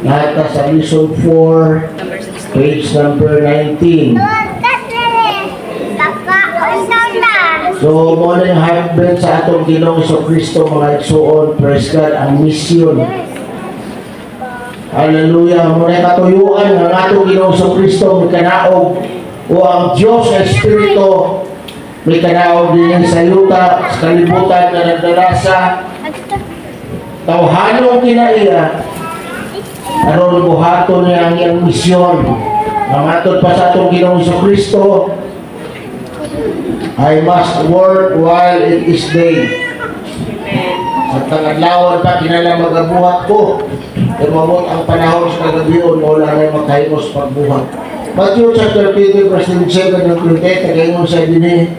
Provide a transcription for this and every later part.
Naa ta sa lesson 4, page number 19. So, mao nang heartbeat sa atong Ginoong Kristo, mga igsuon, praise God, ang mission. Hallelujah. Mao na katuyuan nga atong Ginoong Kristo mikanaog o ang Diyos sa Espiritu mikanaog din sa yuta, sa kalibutan nga nagdala sa tawhanong kinaiya aron buhaton niya ang iyang misyon. Nga matod pa sa atong Ginoong Kristo, "I must work while it is day." Sa adlawon pa, kinahanglan magabuhat ko. Kaya moabot ang panahon sa kagabion, wala na makahimos pagbuhat. Matthew chapter 20, verse 27 and 28, nagaingon sa dini,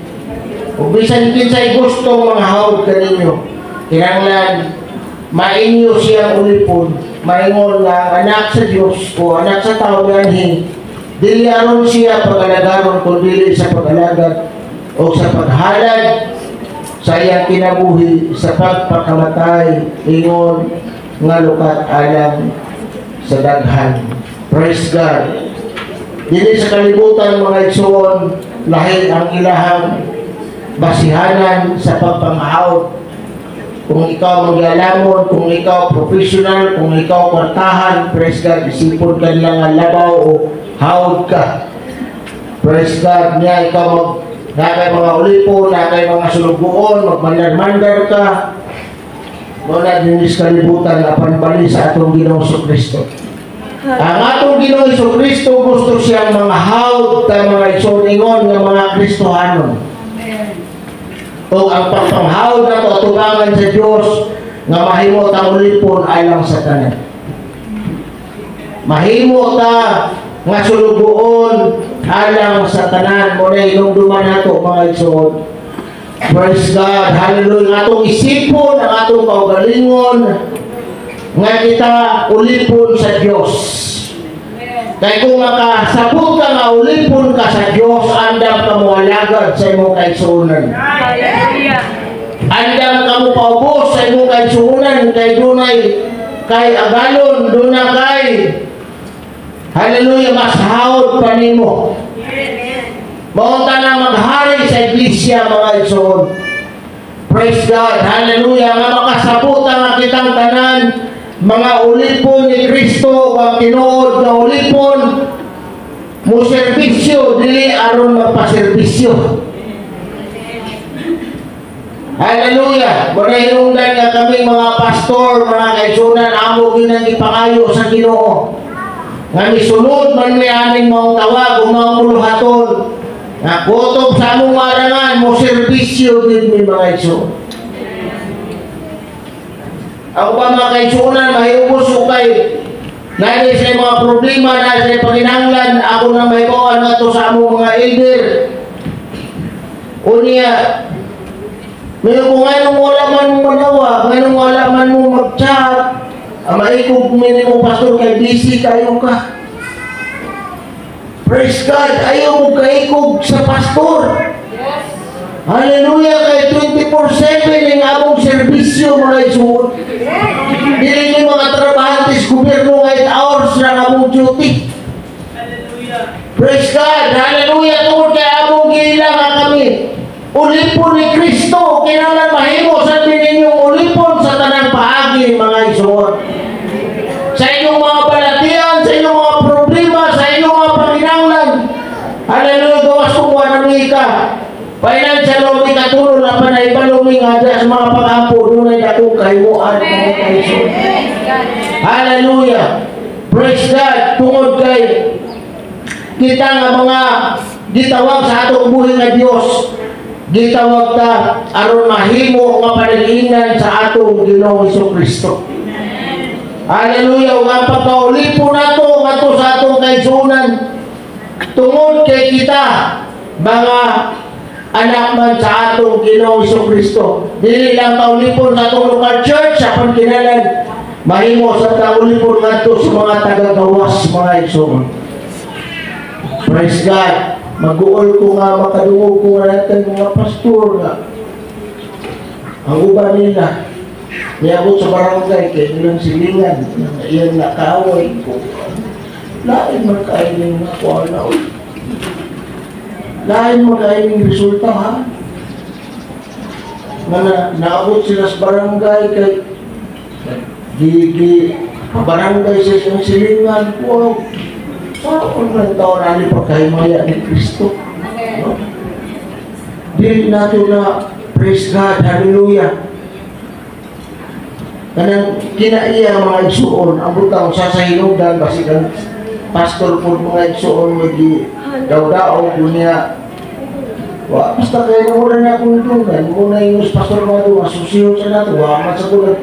"Ug bisan kinsay gustong manghawd kaninyo, kinahanglan mainyo siyang ulipon, maingon nga ang Anak sa Dios o Anak sa tao mianhi, dili aron siya pag-alagaron, kundi sa pag-alagad o sa paghalad sa iyang kinabuhi sa pagpakamatay ingon nga lukat alang sa daghan." Praise God. Dili sa kalibutan, mga igsoon, lahi ang ilahang basihanan sa pagpanghawd. Kung ikaw maglalamon, kung ikaw professional, kung ikaw kwartahan, praise God, isipon ka nila nga labaw o hawd ka. Praise God niya, ikaw mag na kay mga ulipon, na kay mga sulugoon, magmandar-mandar ka. Wala din sa kalibutan apan bali sa atong Ginoong Kristo. Ang atong Ginoong Kristo, gusto siyang manghawd ta, mga igsoon, nga mga Kristohanon. O ang pagpanghawd nato atubangan sa Dios nga mahimo ta ulipon alang sa tanan. Mahimo ta nga sulugoon alang sa tanan. Mao na hinumduman nato, mga igsoon. Praise God. Hallelujah. Ang atong isipon, ang atong kaugalingon nga kita ulipon sa Dios. Kay kung makasabot ka nga ulipon ka sa Dios, andam ka mo alagad sa imong kaigsuonan. Hallelujah. Andam ka mo paubos sa imong kaigsuonan kay dunay kay agalon, duna kay, hallelujah, mas hawd pa nimo. Mao na maghari sa iglesia, mga igsoon. Praise God. Hallelujah. Nga makasabot ang kitang tanan mga ulipon ni Kristo, ang tinuod nga ulipon mo serbisyo, dili aron magpaserbisyo. Hallelujah. Muna hinungdan nga kami mga pastor, mga kaigsuonan, amo ginang ipangayo sa Ginoo nga misunod man mi aning maong tawag o mga buluhaton nga kutob sa among marangan mo serbisyo din mi, mga igsoon. Ako pa, mga kaigsuonan, mahiubos ko kay naa sa mga problema na sa panginahanglan, ako na mahibawan nga to sa among mga elder. Unya, may kung nganong wala man mo manawag, nganong wala man mo mag-chat, ang maikog mi mo, "Pastor, kay busy kayo ka." Praise God, ayaw mo kaikog sa pastor. Hallelujah, kay 24/7 ang among serbisyo, mga igsoon. Dili ni mga trabahante sa gobyerno nga 8 hours na ang among duty. Praise God, hallelujah, tungod kay among giila nga kami ulipon ni Kristo, kinahanglan mahimo sa ninyong ulipon sa tanang paagi, mga igsoon. Sa inyong mga balatian, sa inyong mga problema, sa inyong mga panginahanglan. Hallelujah, gawas kung wala mi ka financial o may katulong na panay mi nga sa mga pag-ampo, dunay dakong kahimuan, mga kaigsoon. Hallelujah. Praise God. Tungod kay kita nga mga gitawag sa atong buhi nga Dios, gitawag ta aron mahimo nga panag-ingan sa atong Ginoong Kristo. Hallelujah. Ug ang pagkaulipon nato ngadto sa atong kaigsuonan tungod kay kita mga anak man sa atong Ginoong Kristo. Dili lang kaulipon sa atong local church, apan kinahanglan mahimo sa kaulipon ngadto sa mga tagagawas, mga igsoon. Praise God. Mag-uol ko nga makadungog ko nga natin mga pastor nga ang uban nila Niabot sa barangay kay ilang silingan, iyang nakaaway ko. Lain man kayo yung nakuha na, uy. Lain man kayo yung resulta, ha? Nga na, naabot sila sa barangay kay di barangay sa siyang silingan. Wow! Saan man taon na pagkahimaya ni Kristo? No? Dili nato na praise God, hallelujah. Kanang kinaiya mga igsuon, ang butang sa hinungdan, basig ang pastor po mga igsuon, magi daw-daw po niya. Wa, basta kaya muna na akong tunggan, muna yung pastor mga ito, masusiyon sa nato, wa man sa kulag,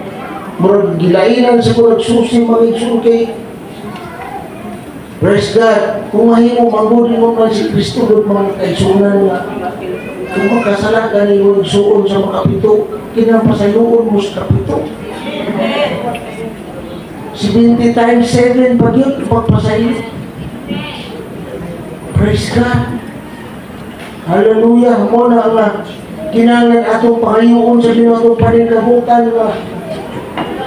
murag gilainan sa kulag susi mga igsuon kay praise God, kung mahimo, manggudin mo man si Kristo, doon mga kaigsunan nga, kung makasala ka ni mo igsuon sa makapito, kinapasaluon mo sa kapito. 70 times 7 pag yun, pagpasaylo. Praise God. Hallelujah. Mo na nga, kinahanglan atong pangayoon sa Ginoo atong paningkabutan nga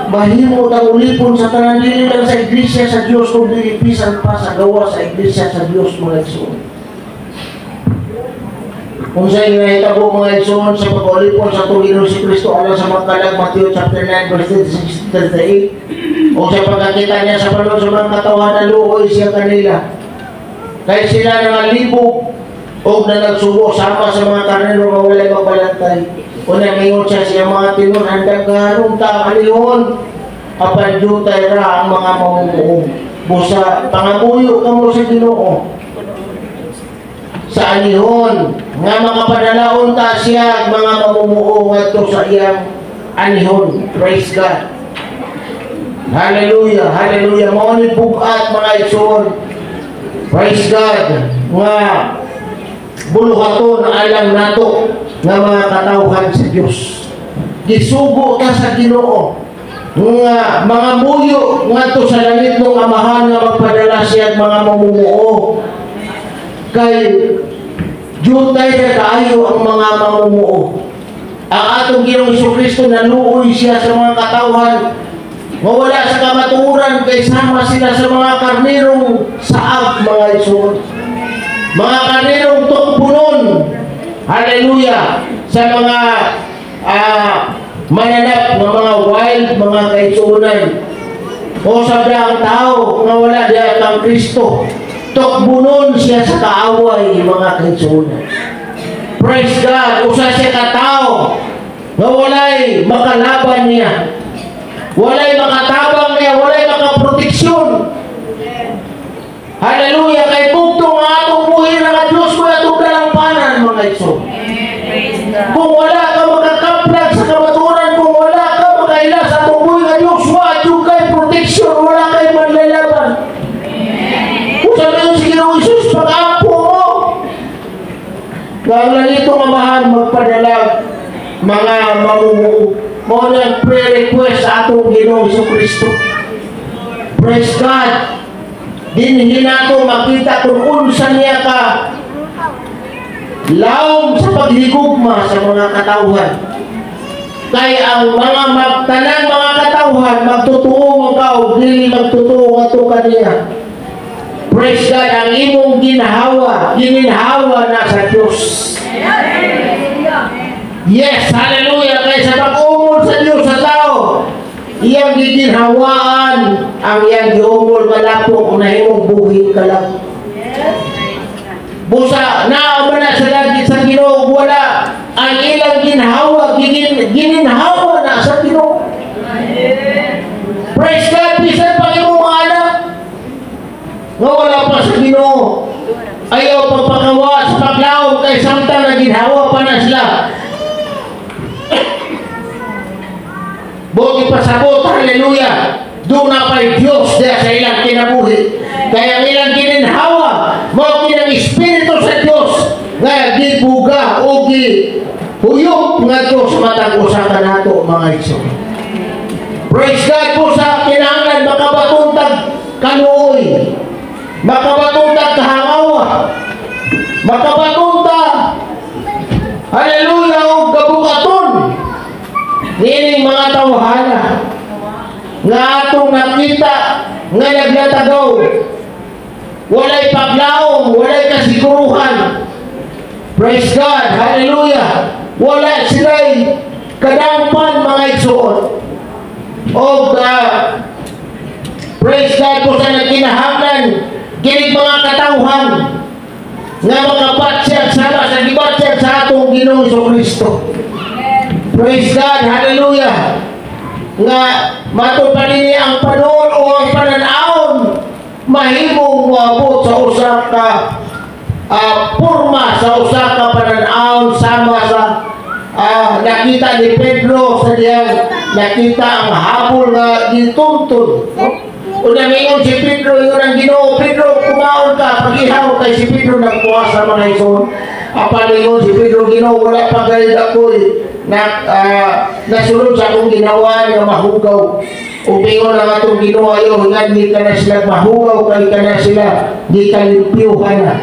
mahimo tang ulipon sa tanan, dili lang sa iglesia sa Dios kundi bisan pa sa gawa sa iglesia sa Dios mga igsoon. Kung sa inyo nahitabo mga igsoon sa pag-ulipon sa atong Ginoong si Kristo alang sa mga kalag, Matthew chapter 9 verse 36 to 38, o sa pagkakita niya sa balon sa mga katawhan, naluoy siya kanila. Kay sila nangalibog o na nagsubo sama sa mga karnero nga walay magbalantay. Una mingon siya sa mga tinunan, daghanon ta alihon, apan jutay ra ang mga mamumuong. Busa pangamuyo kamo sa Ginoo sa anihon nga makapadalaon ta siya mga mamumuo ngadto sa iyang anihon. Praise God. Hallelujah, hallelujah. Mao ni bug-at mga igsoon. Praise God nga buluhaton alang nato nga mga katawhan sa Dios. Gisugo ta sa Ginoo nga mga muyo ngadto sa langit ng Amahan nga magpadala siya mga mamumuo. Kay jutay na kaayo ang mga mamumuo. Ang atong Ginoong Jesucristo naluoy siya sa mga katawhan nga wala sa kamatuoran kay sama sila sa mga karnerong saag mga igsoon. Mga karnerong tungpunon. Hallelujah. Sa mga mananap ng mga wild mga kaigsuonan. O sa ang tao nga wala diya kang Kristo, tukbunon siya sa kaaway mga kaigsuonan. Praise God. Usa siya ka tao nga walay makalaban niya, walay makatabang niya, walay makaproteksyon. Hallelujah. Kay bugtong ang atong buhi nga Diyos mo atong dalampanan mga igsoon. Kung wala ka makakaplag sa kamatuoran, kung wala ka makaila sa atong buhi nga Diyos, wa jud kay proteksyon, wala kay manlalaban. Kung sa ngayon si Ginoong Hesus, pag-ampo mo, ang langitong Amahan magpadala mga mamumuo. Mao na ang prayer request sa atong Ginoong Hesus Kristo. Praise God. Dinhi nato makita kung unsa niya ka lawom sa paghigugma sa mga katawhan. Kay ang mga magtanang mga katawhan magtutuo ka o dili magtutuo ngadto kaniya. Praise God, ang imong ginhawa, gininhawa na sa Dios. Yes, hallelujah. Kay sa pag-umol sa Dios sa tao, iyang giginhawaan ang iyang giumol malapok kung nahimong buhi ka lang. Busa, naa na sa langit sa Ginoo, wala ang ilang ginhawa, gininhawa na sa Ginoo. Praise God, bisan pang imong mga anak nga wala pa sa Ginoo. Ayaw pagpakawa sa paglaom kay samtang naginhawa pa na sila. Buti pasabot, hallelujah. Doon na pa'y Diyos diya sa ilang kinabuhi. Kaya ang ilang gininhawa, mao kinang Espiritu sa Diyos nga gibuga o gihuyop ngadto sa matag usa ka nato mga igsoon. Praise God po sa kinahanglan makabatuntag kaluoy, makabatuntag kahangawa, makabatuntag hallelujah og kabukaton niining mga tawhana nga atong nakita nga naglatagaw, walay paglaom, walay kasiguruhan. Praise God, hallelujah. Wala sila'y kadampan, mga igsoon. O praise God po sa nagkinahanglan kining mga katawhan nga makabatsyag sama sa gibatsyag sa atong Ginoong Kristo. Praise God, hallelujah. Nga matud pa nini ang panon o ang pananawon mahimong moabot sa usa ka porma, sa usa ka pananawon sama sa nakita ni Pedro sa diyang nakita ang habol nga gituntun, no? Una mingon si Pedro, ingon ang Ginoo, "Pedro, kumaon ka, pag-ihaw," kay si Pedro nagkuha sa mga ison. Apan ingon si Pedro, "Ginoo, wala pa gayud ako'y nasulod sa akong ginawa nga mahugaw." Ug ingon ang atong Ginoo, "Ayo, hingad ka na sila mahugaw kay ka na sila di kalimpyuhan na."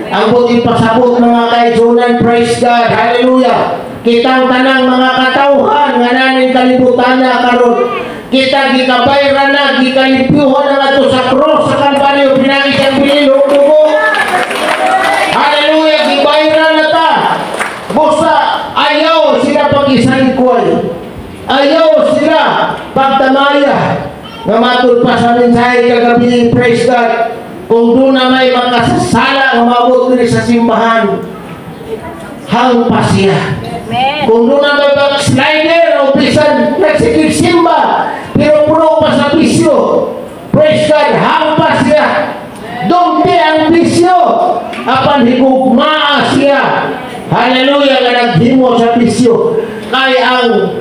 Ang buting pasabot, mga kaigsuonan, praise God, hallelujah. Kitang tanang mga katawhan nga naning kalibutan na karon, kita gikabayran na, gikalimpyuhan na ngadto sa cross sa Kalbaryo, pinagi sa bilin ug dugo. Hallelujah, gibayran na ta. Busa ayaw sila pag-isangkway. Ayaw sila pagtamaya. Nga matud pa sa mensahe kagabi, praise God, kung doon na may makasasala nga maabot diri sa simbahan, hangpa siya. Amen. Kung doon na may backslider o bisan nagsigig simba, pero puno pa sa bisyo, praise God, hangpa siya. Dungti ang bisyo, apan higugmaa siya. Hallelujah, nga naghimo sa bisyo. Kay ang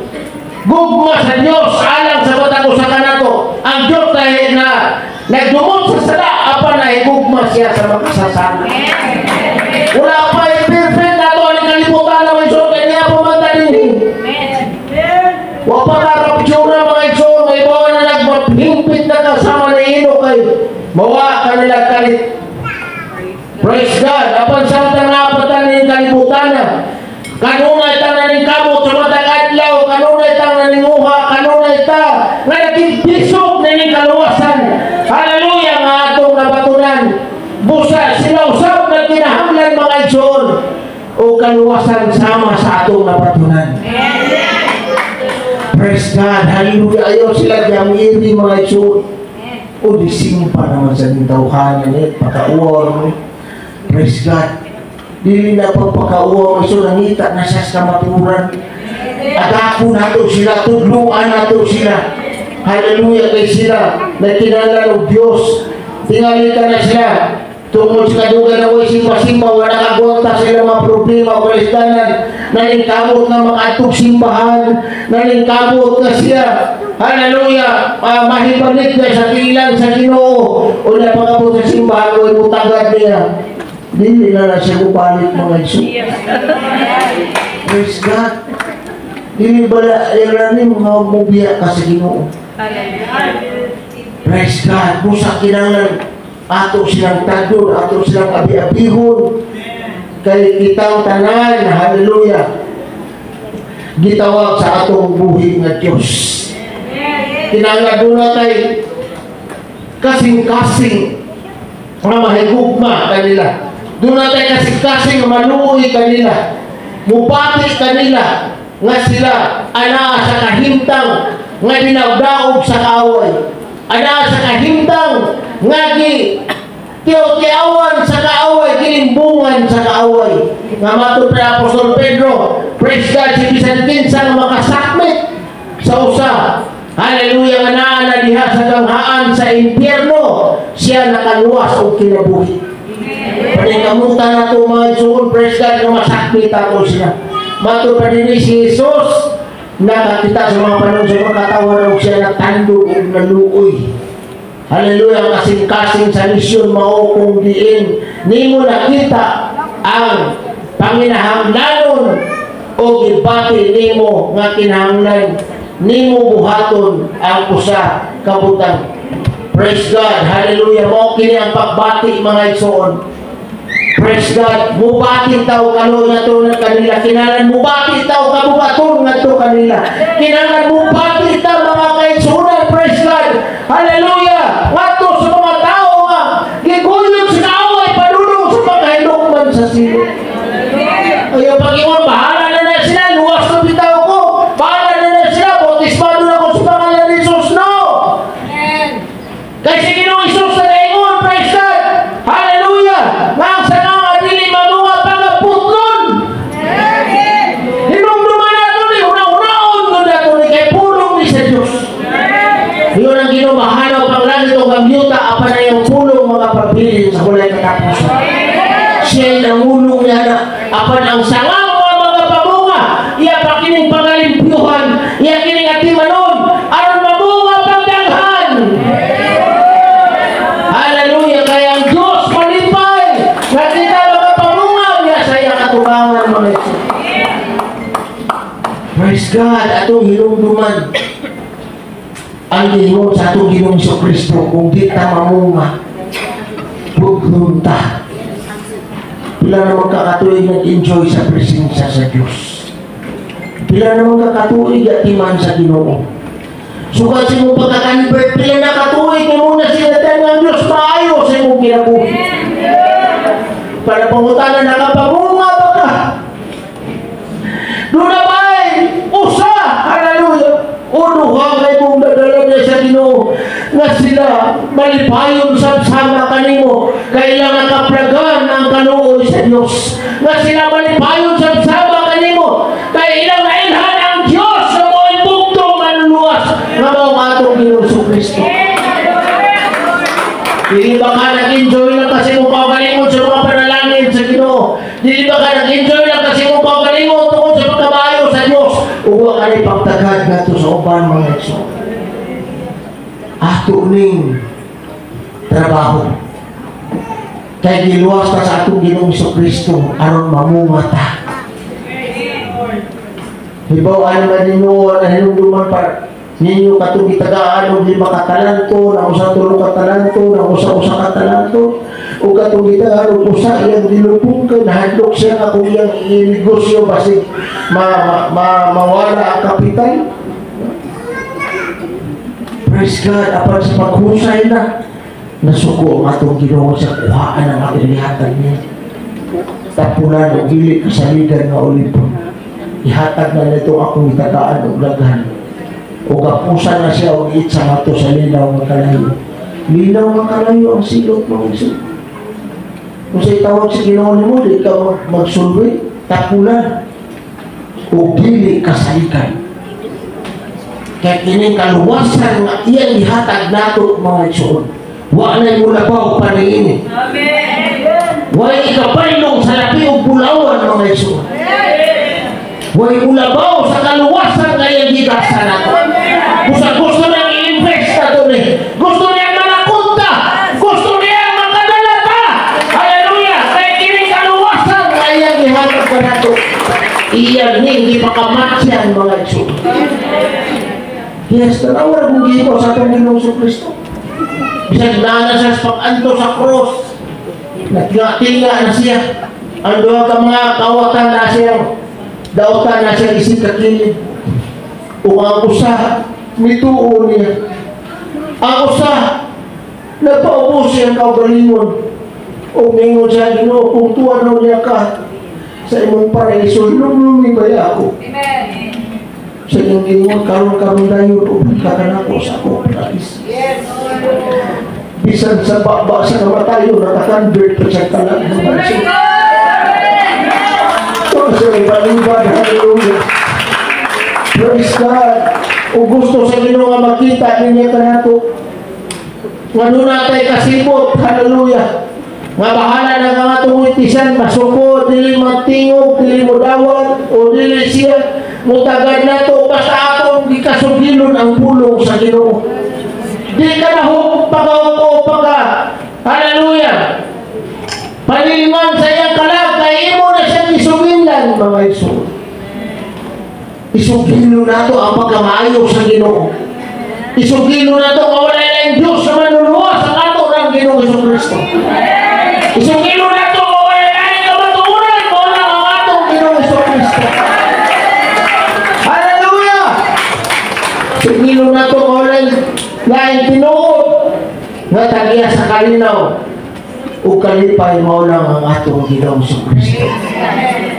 gugma sa Diyos alang sa matag usa kanato. Ang Diyos dahil na nagdumot sa sala, apan nahigugma siya sa makasasala. Wala pa perfect na ito ang kalibutan na may suot kaya pumunta din. Wa pa ka rapture mga igsoon, may bawa na nagmahimpit na kasama ni Enoch kay mawa ka nila kalit. Praise God. Apan sa nga ning kalibutan na, kanunay ta na ning kamot sa matag adlaw, kanunay ta na ninguha, kanunay ta nga nagibisog na ning kaluwasan. Hallelujah, nga atong nabatunan. Busa sila usab na kinahanglan, mga igsoon, o kaluwasan sama sa atong nabatunan. Praise God. Hallelujah. Ayaw sila gamiri, mga igsoon. O di simpa naman sa tawhanan eh. Pakauwaw mo eh. Praise God. Dili na pagpakauwaw iso, nangita na siya sa kamaturan. Agako nato sila, tudluan nato sila. Hallelujah, kay sila nagkinahanglan og Dios. Tingali ka na sila. Tungod sa kadugay na way simba-simba, wala kagwanta sila mga problema o kalisdanan, naningkamot nga makaadtog simbahan, naningkamot nga siya. Hallelujah! Mahibalik niya sa tilan sa Ginoo. O napakabot sa simbahan, o mutagad niya. Dili na na siya mubalik, mga Isu. Praise God. Dili ba na ni mga mubiya ka sa Ginoo? Praise God. Busa kinahanglan ato silang tagdon, ato silang abi-abihon. Kay kitang tanan, hallelujah, gitawag sa atong buhi nga Diyos. Kinahanglan doon na tay kasing-kasing nga mahigugma kanila. Doon na tay kasing-kasing nga maluoy kanila. Mubati kanila nga sila anaa sa kahimtang nga dinagdaog sa kaaway. Anaa sa kahimtang nga gi tiyaw-tiyawan sa kaaway, gilimbungan sa kaaway. Nga matod pa Apostol Pedro, praise God, si bisan kinsa nga makasakmit sa usa, hallelujah, nga naa na diha sa ganghaan sa impyerno, siya nakaluwas og kinabuhi. Paningkamutan na ito, mga igsoon, praise God, nga masakmit ato sila. Matod pa din si Jesus, nakakita sa mga panahon sa mga katawan og siya natandog og naluoy. Hallelujah, ang kasing-kasing sa misyon mao kung diin nimo nakita ang panginahanglanon o gibati nimo nga kinahanglan nimo buhaton ang usa ka butang. Praise God. Hallelujah. Mao kini ang pagbati, mga igsoon. Praise God. Mubati ta og kaluoy ngadto kanila. Kinahanglan mubati ta og kabuhaton ngadto kanila. Kinahanglan mubati ta, mga kaigsuonan. Praise God. Hallelujah. Ngadto sa mga tao nga giguyod sa kaaway padulong sa pagkahilukman sa silot. Ayaw pag-ingon, bahala na na sila, luwas na bitaw ko. Bahala na na sila, bautismado na ko sa pangalan ni Jesus. No! Kay si Ginoong Hesus na naingon, praise God, hallelujah, nga ang sanga nga dili mamunga pagaputlon. Hinumduman nato ni, una-unaon ko nato ni, kay pulong ni sa Diyos. Yun ang Ginoo, mahanaw pang langit o ang yuta, apan na yung pulong mga pabilin sa walay katapusan. Siya'y nangulong niya na, apan ang sanga nga mga pamunga, iya pa kining pangalimpyuhan, iya kining atimanon, aron mamunga pagdaghan. Hallelujah! Kaya ang Diyos malipay nga kita mga pamunga niya sa iyang katubangan, mga ito. Praise God! Atong hinumduman ang giingon sa atong Ginoong Kristo, kung di ta mamunga, putlon ta. Pila naman kakatuig nag-enjoy sa presensya sa Diyos? Pila naman kakatuig atiman sa Ginoo? Sukad sa imong pagka-convert, pila na katuig mo na sinatan ng Diyos maayo sa imong kinabuhi? Para pangutana, nakapamunga ba ka? Doon na ba'y usa, hallelujah, o duha kay mong dadala niya sa Ginoo nga sila malipayon sa sama kanimo kailangan kaplagan ang kaluoy sa Dios, nga sila malipayon sa sama kanimo kay ilang nailhan ang Dios sa mo'y bugtong manluluwas nga mao ang atong Ginoong Kristo? Dili ba ka nag-enjoy lang kasi mo kaugalingon sa mga panalangin sa Ginoo? Dili ba ka nag-enjoy lang kasi mo kaugalingon tungkol sa pagkabayo sa Dios? Uwa ka ni pagtagad ngadto sa uban, mga igsoon. Ato ning trabaho. Kay giluwas ta sa atong Ginoong Kristo aron mamunga ta. Hibaw-an man ninyo na hinumduman pa ninyo katong gitagaan og 5 ka talanto, na usa 3 ka talanto, na usa usa ka talanto, ug katong gitagaan og usa, iyang gilupong kay nahadlok siya nga kung iyang inegosyo basig ma, ma, ma, mawala ang kapital. Praise God, apan sa paghusay na, nasuko ang atong Ginoo sa kuhaan ang atong ihatag niya. Tapulan og dili kasaligan nga ulipon. Ihatag na nito akong itagaan og daghan. O gapusan na siya og itsa ngadto sa linaw nga kalayo. Linaw nga kalayo ang silot, mga igsoon. Kung sa itawag sa Ginoo nimo, di ka magsulwi, tapulan o dili kasaligan. Kaya kining kaluwasan nga iyang ihatag nato, mga igsoon, wa na mulabaw pa niini. Amen. Way ikapaylong sa lapi og bulawan, mga igsoon. Way mulabaw sa kaluwasan nga iyang gigasa nato. Busa gusto niyang i-invest nato ni. Gusto niya manakunta. Gusto niya makadala ta. Hallelujah! Kaya kining kaluwasan nga iyang ihatag pa nato, iyang hindi makamatyan, mga igsoon. Yes, tanawa ra kung gihimo sa atong Ginoong Kristo. Bisag naa na siya sa pag-anto sa cross, nagtinga na siya. Ang duha ka mga kawatan na siya, dautan na siya isip kakilid. Ug ang usa, mituo niya. Ang usa, nagpaubos siya ang kaugalingon. Ug ningon siya, "Ginoo, kung tuwa niya ka sa imong paraiso, hinumdumi baya ako." Amen. Sa iyong gingon, "Karon-karon dayon, uban ka kanako sa akong paraiso." Yes. Bisan sa baba sa kamatayon, naka-convert pa siya talag ng bansa. Oh, sa iba-iba, hallelujah. Praise God. O gusto sa Ginoo nga makita ninyo kanato. Nga doon tay kasibot, hallelujah. Nga bahala na nga atong witisan, masukod, dili magtingog, dili mo dawat, o dili siya mutagad nato, basta atong gikasugilon ang pulong sa Ginoo. Di ka na pagauko pagka, hallelujah. Paningan sa iyang kalag, kay imo na siyang isugilan, mga igsoon. Isugilon nato ang pagkamaayo sa Ginoo. Isugilon nato nga wala na ang Diyos sa manluluwas ang ato ng Ginoong Hesus Kristo. Isugilon nato nga wala kalinaw ug kalipay mao lang ang atong Ginoong Kristo.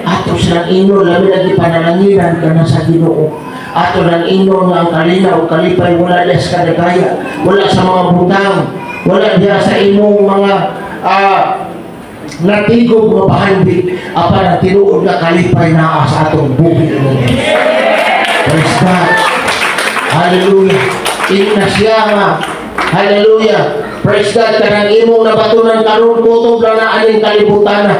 Ato silang ingnon, labi na gipanalanginan ka na sa Ginoo. Ato lang ingnon nga ang kalinaw ug kalipay wala diha sa kadagaya, wala sa mga butang, wala diha sa imong mga natigob nga bahandi, apan ang tinuod nga kalipay naa sa atong buhi ng Diyos. Praise God. Hallelujah. Ingna siya nga. Hallelujah. Praise God. Kanang imong nabatunan karon, kutob lang na aning kalibutan na.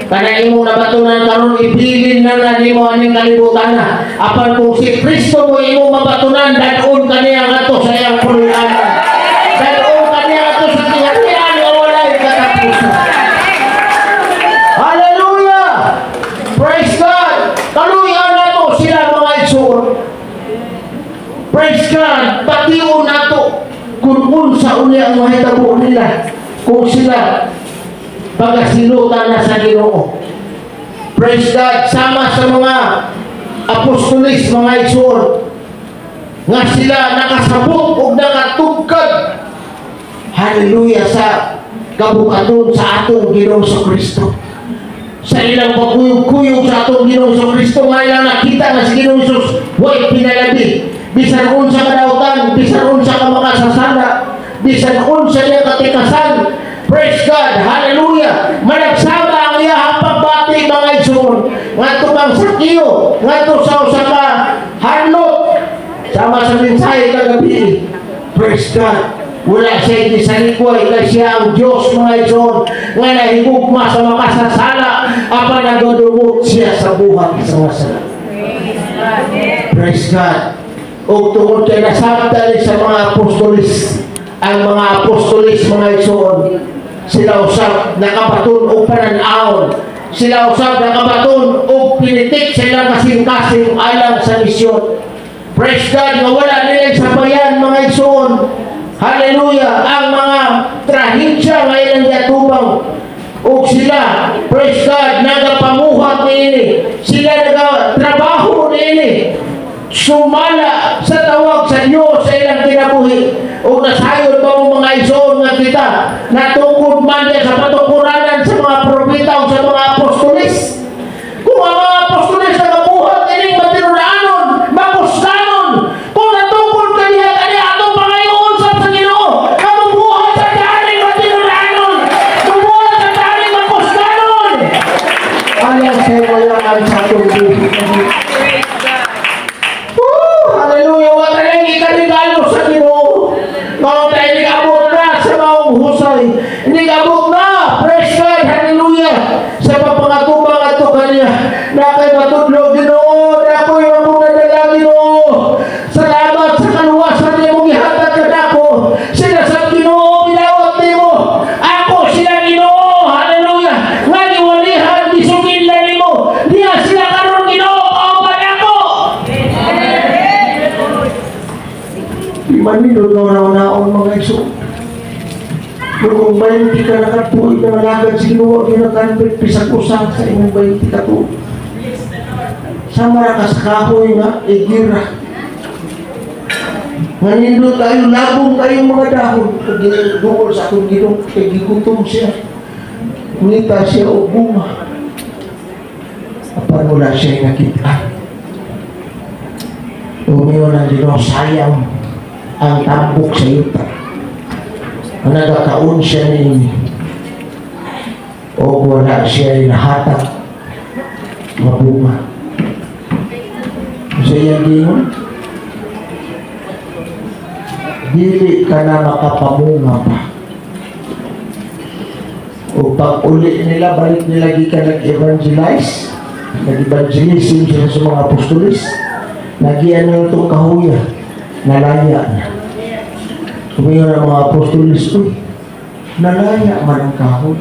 Kanang imong nabatunan karon, ibilin na na nimo aning kalibutan na. Apan kung si Kristo mo imong mabatunan, dad-on kaniya ngadto sa iyang puloy-anan. Dad-on kaniya ngadto sa gingharian nga walay katapusan. Hallelujah! Praise God! Kaluyan nato sila, mga igsoon. Praise God! Bation nato kung unsa uli ang mahitabo nila kung sila pagasilutan na sa Ginoo. Praise God! Sama sa mga apostolis, mga igsoon, nga sila nakasabot ug nakatugkad, hallelujah, sa kabukaton sa atong Ginoong Kristo, sa ilang pagkuyog-kuyog sa atong Ginoong Kristo, nga ilang nakita nga si Ginoong Jesus way pinalabi, bisan unsa kadawtan, bisan unsa ka makasasala, bisan unsa niya katikasan. Praise God, hallelujah, managsama ang iyahang pagbati, mga igsoon, ngadto kang Sakeo, ngadto sa usa ka harlot, sama sa mensahe kagabi. Praise God. Wala siya gisalikway kay siya ang Diyos, mga igsoon, nga nahigugma sa makasasala, apan nagadumot siya sa buhat sa mga sala. Praise God. O tungod kay nasabtan sa mga apostolis, ang mga apostolis, mga igsoon, sila usab nakabaton og panan-awon. Sila usab nakabaton og pinitik sa ilang kasing-kasing alang sa misyon. Praise God, nga wala nila sabayan, mga igsoon. Hallelujah, ang mga trahedya nga ilang giatubang ug sila, praise God, nagapamuhat niini. Sila nagatrabaho niini. Sumala sa tawag sa Diyos sa ilang kinabuhi. Ug nasayod ba mo, mga igsoon, nga kita natukod man diya sa patukuranan sa mga propeta o sa mga apostolis? Kung ang mga apostolis nagabuhat ining matinud-anon, makusganon, kung natukod ka diha kani atong pangayoon sa Ginoo, kamubuhat sa daling matinud-anon, mubuhat sa daling makusganon. Alang sa wayangan sa atong buhi. Woo! Hallelujah! Wa tayo ikarigalo sa Ginoo. Mao tayo nag-abot na sa maong husay. Nag-abot na. Praise God. Hallelujah. Sa papangatubang ato kaniya. Na kay matudlo, Ginoo. Na ako'y akong nadala, Ginoo. Salamat sa kaluwasan nimo gihatag kanako. Sila sa Ginoo gidawat nimo. Ako sila, Ginoo. Hallelujah. Nga giwalihan gisugid nimo. Diya sila karon, Ginoo, kauban ako. Di man nindot nga naon, mga igsoon. Pero kung 20 ka nakatuig na nalagad sa Ginoo, ginakanbit bisag usa sa imong 20 ka tuig. Sama ra ka sa kahoy nga igira. Nga nindot tayo, labong kayong mga dahon. Pag duol sa atong Ginoo, kay gigutom siya. Ngita siya og bunga. Apan wala siya nakita. Umiyon ang Ginoo, sayang ang tambok sa yuta. Ang nagakaon siya niini. O wala siya nahatag nga bunga. Sa iyang gingon, dili ka na makapamunga pa. O pag uli nila, balik nila gikan nag-evangelize, nag-evangelism sila sa mga apostolis, nagian nila itong kahuya, nalaya na. Kumayon ang mga apostolis, "Uy, nalaya man ang kahoy."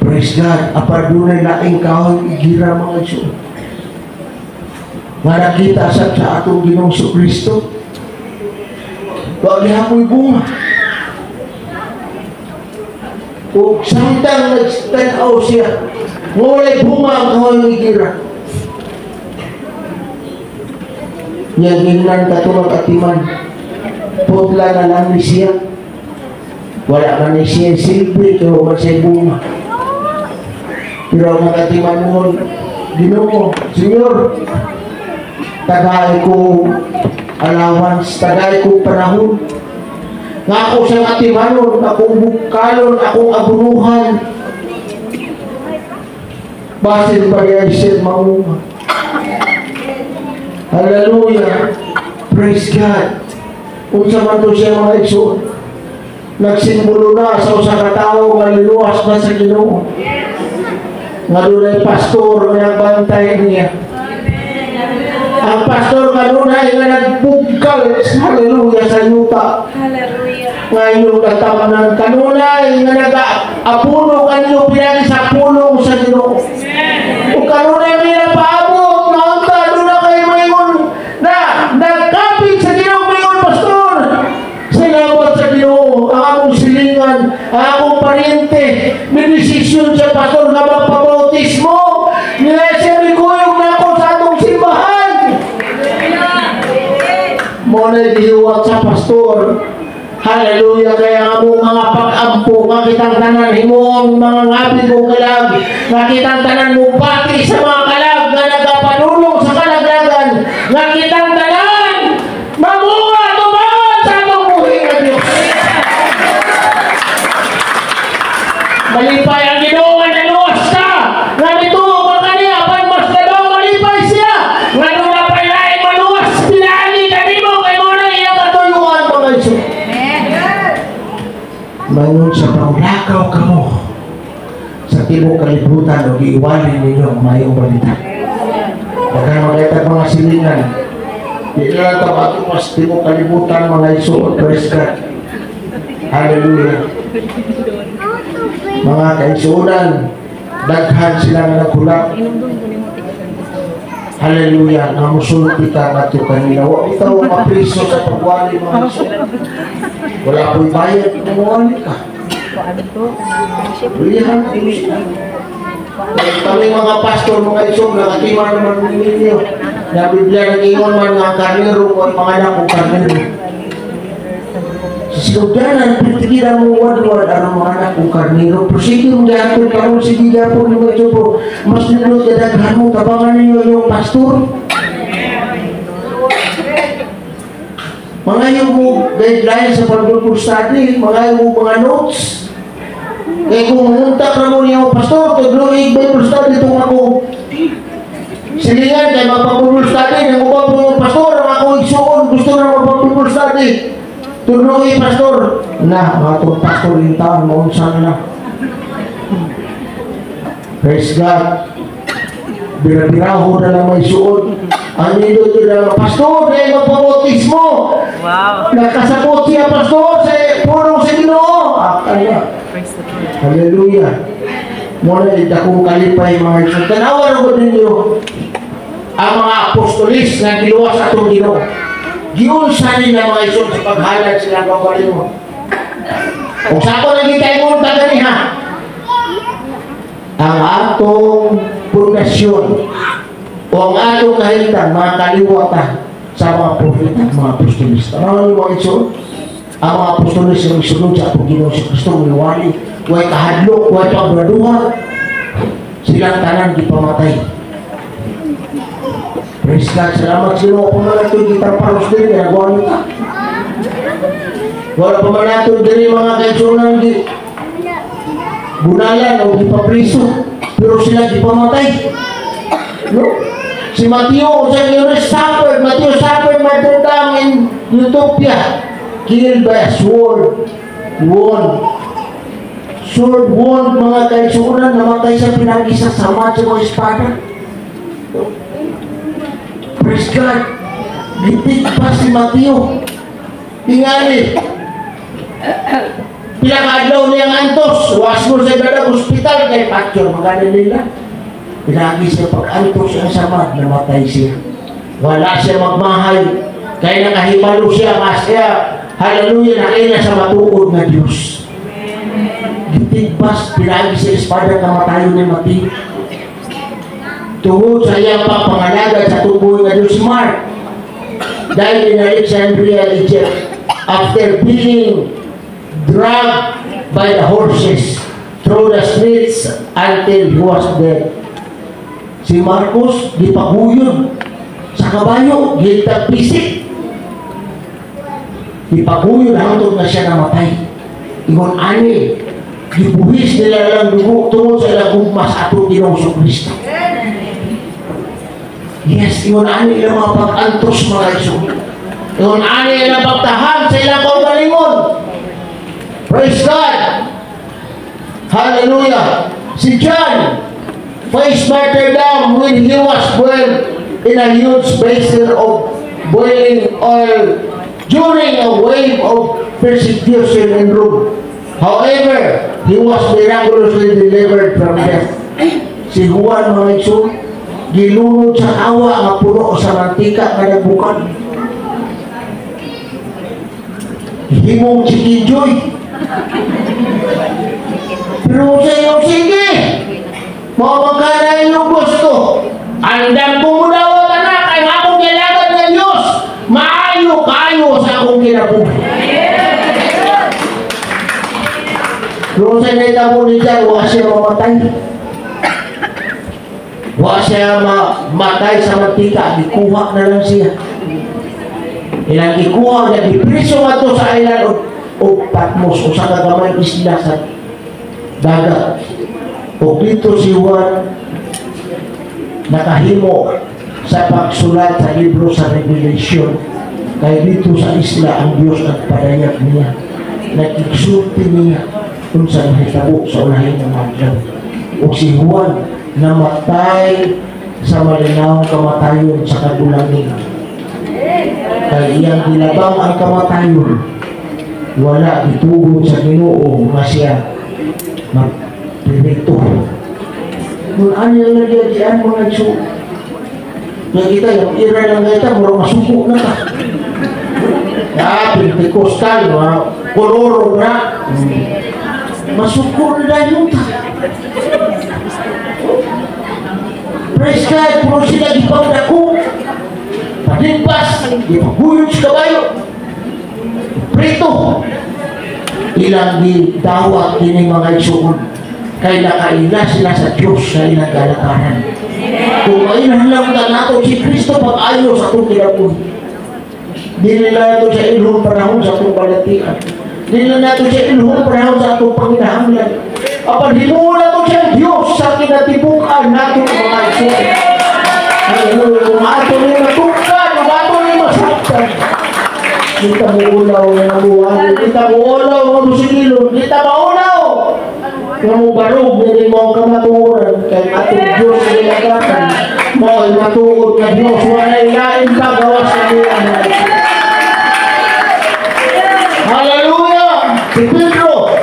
Praise God, apar dunay laing kahoy, igira, mga igsoon, nga nakita sa atong Ginoong Kristo, wa gihapoy bunga. Ug samtang nagtan-aw siya, nga walay bunga ang kahoy ng igira, niya gingnan katulad atiman, putla na lang ni siya. Wala man ni siya silbi, pero man siya bunga. Pero ang nakatiman mo, Ginoo, Senyor, tagay ko allowance, tagay ko panahon. Nga ako sa katimanon, akong bukalon, akong abunuhan. Basin pa niya siya mamunga. Hallelujah. Praise God. Unsa man to siya, mga igsoon? Nagsimbolo na sa usa ka tawo nga liluwas na sa Ginoo. Nga dunay pastor nga nagbantay niya. Ang pastor nga dunay nga nagbugkal, hallelujah, sa yuta. Hallelujah. Nga inyong natamnan kanunay nga nag-apuno kanyo pinagi sa pulong sa Ginoo. Ug kanunay may napaabot nga unta doon kay maingon na nagkapit sa Ginoo, maingon, "Pastor, salamat sa Ginoo, ang among silingan, ang among paryente, may desisyon sa pastor nga magpabautismo niya, siya mikuyog na ako sa atong simbahan." Mo na gihiwat sa pastor. Hallelujah. Kaya nga mo mga pag-ampo, nga kitang tanan, himuong mga ngabig o kalag, nga kitang tanan mo pati sa mga kalag, nga nagapanulong sa kalaglagan, nga kitang tanan, mamunga, tumangan sa atong buhi nga Diyos. Malipay ang Ginoo nga naluwas ka, nga mituo ka kaniya, apan mas labaw malipay siya, nga doon na pa'y laing maluwas, pinali kanimo, kay mo na iyang katuyuan, mga Iso. Mangon sa panglakaw kamo sa tibuok kalibutan o giiwalin ninyo ang mayong balita. Daghan magaytag mga silingan. Di na lang tabato mas tibuok kalibutan, mga isuot. Praise God. Hallelujah. Mga kaisunan, daghan sila nga nagkulap. Hallelujah. Nga musulti ka nga to kanila. Wa bitaw mapriso sa pagwali, mga isuot. Wala po'y bayad kung muwali ka. Lihan ko sila. Kami mga pastor, mga isog, nakatiman naman ninyo. Na Biblia nag-ingon man nga ang karnero o ang mga anak o karnero. Sa sinugdanan, pitigilan mo wadwad ang mga anak o karnero. Pero sige mo gyapon, karon sige gyapon mga isog. Mas nindot kadaghan mo, tabangan ninyo yung pastor. Mga yung mo guidelines sa pag-Bible study, mga yung mga notes. Kaya kung munta ka mo niya, pastor, tagluig Bible study itong ako. Silingan, kaya magpa-Bible study, nang uba po yung pastor, ang ako igsuon, gusto na magpa-Bible study. Tagluig, pastor. Na, mga itong pastor yung taon, maunsa na. Praise God. Bira-biraho na lang may suod. Ang nindot yun na, pastor, dahil magpabautismo. Wow. Nakasabot siya, pastor, sa pulong sa Ginoo. Akala. Praise the Lord. Hallelujah. Muna akong kalipay, mga Isun. Tanawa na ko ninyo ang mga apostolis na giluwas atong Ginoo. Giunsa nila, mga Isun, sa paghalad silang kaugalingon. Kung sa ako naging mo taganiha, ang atong pundasyon o ang atong kahimtang mga kaliwata sa mga propeta at mga apostolista. Ano yung mga Isun? Ang mga apostolis ang isunod sa atong Ginoo sa Kristo, miwali, way kahadlok, way pagbraduha, silang tanan gipamatay. Praise God, salamat sa Ginoo kung mga ito kita paros din, ginagawa nita. Wala pa man nato diri mga kaigsunan gi bunalan o gipapriso, pero sila gipamatay. No? Si Mateo, sa Ginoo suffered, Mateo suffered martyrdom in Ethiopia, killed by a sword wound. Sword wound, mga kaigsunan, namatay sa pinagi sa sama sa mga espada. Praise God. Gitig pa si Mateo. Tingali. Pila ka adlaw niyang antos, was mo sa dadag ospital kay patyon magana nila. Pinagi siya pag-antos ang sama, namatay siya. Wala siya magmahay. Kaya nakahibalo siya, nga siya, hallelujah, nakina sa matuod nga Diyos. Gitigpas, pinagi sa espada kamatayon ni Mateo. Tungod sa iyang pagpangalagad sa tuboy nga Diyos, Mark died in Alexandria, Egypt, after being drugged by the horses through the streets until he was dead. Si Marcos, gipaguyod sa kabayo, gitagpisik. Gipaguyod hangtod na siya namatay. Ingon ani, gibuhis nila lang dugo tungod sa ilang gugma sa atong Ginoong Kristo. Yes, ingon ani ilang mga pag-antos, mga igsoon. Ingon ani ilang pagtahan sa ilang kaugalingon. Praise God! Hallelujah! Si John faced martyrdom when he was boiled in a huge basin of boiling oil during a wave of persecution in Rome. However, he was miraculously delivered from death. Si Juan, mga igsoon, gilunod sa kawa nga puno sa mantika nga nagbukan. Himong chicken joy. Pero sa iyong sige, mawagkana inyong gusto. Andam ko mo daw anak, ang akong gilagad ng Diyos, maayo kayo sa akong kinabuhi. Pero sa naitabo ni John, wa siya mamatay. Wa siya mamatay sa mantika, gikuha na lang siya. Ilang gikuha niya, gipriso nga to sa island of Patmos, o sa kagamay isla sa dagat. O dito si Juan nakahimo sa pagsulat sa libro sa Revelation. Kaya dito sa isla ang Diyos nagpadayag niya, nag-exulti niya kung sa nahitabo sa ulahin ng adlaw. O si Juan namatay sa malinawang kamatayon sa kagulangin. Kaya iyang gilabang ang kamatayon, wala gitugod sa Ginoo nga siya magpirito. Kung ano yung nagyagian mga igsoon, nakita yung ira lang kita, murang masuko na ka. Ah, Pentecostal, mga koloro na. Masuko na dahil ta. Praise God, puro sila gipangdako. Palimpas, gipaguyod sa kabayo. Prito, ilang gidawat kini mga igsoon. Kay nakaila sila sa Diyos sa ilang galakaran. Kung mailan lang na nato si Kristo pag-ayo sa atong kinabuhi. Dili lang nato sa ilhong panahon sa atong balatian. Dili lang nato sa ilhong panahon sa atong panginahanglan. Apan himuon nato siya Diyos sa kinatibukan nato mga igsoon. Hallelujah. Kung ato ni matugkan, kung ato ni masaktan, kita mo ulaw nga nabuhay, kita mo ulaw nga musigilon, kita maulaw nga mubarog na mo ang kamatuoran kay atong Diyos sa ilagakan mo ay matuod na Diyos, walay lain pa gawas sa iya. Hallelujah! Si Pedro,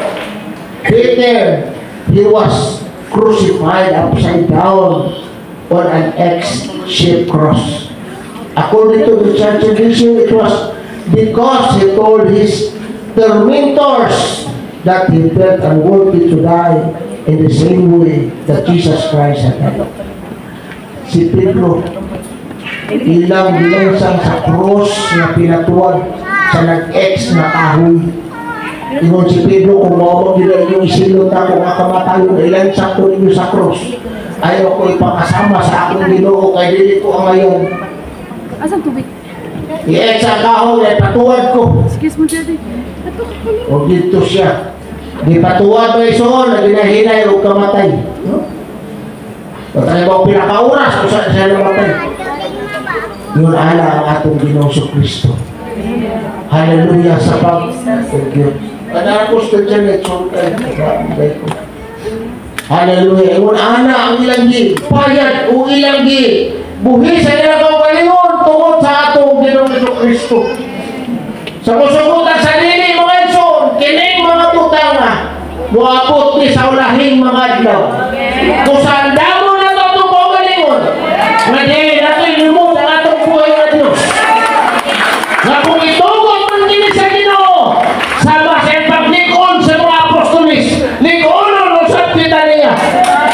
Peter, he was crucified upside down on an X-shaped cross. According to the church tradition, it was because he told his tormentors that he felt unworthy to die in the same way that Jesus Christ had died. Si Pedro, ilang bilansang sa cross na pinatuwag sa nag-X na kahoy. Ingon si Pedro, kung mawag nila inyong isilot ako nga kamatayon, ilansang ko ninyo sa cross. Ayaw ko ipakasama sa akong Ginoo kay dili ko ang ngayon. Asan tubig? I-X ang kahoy, ay patuwad ko. Excuse mo, Daddy. O dito siya. Di patuwad mo isuon, na ginahinay o kamatay. No? O tayo ba pinakauras kung saan siya namatay? Yun ala ang atong Ginoong Kristo. Hallelujah sa pag. Thank you. Kanakos na dyan, hallelujah. Yun ana ang ilang gi payag o ilang gi buhi sa ilang kaugalingon tungod sa atong Ginoong Kristo. Sa kusugutan sa dili mga igsoon, kining mga butanga moabot ni sa ulahing mga adlaw. Kung saan damo na ito atong kaugalingon, nga dili nato ilimot ang atong buhay nga Diyos. Nga kung itugot man kini sa Ginoo, sama sa paglikon sa mga apostolis, likonon usab kita niya.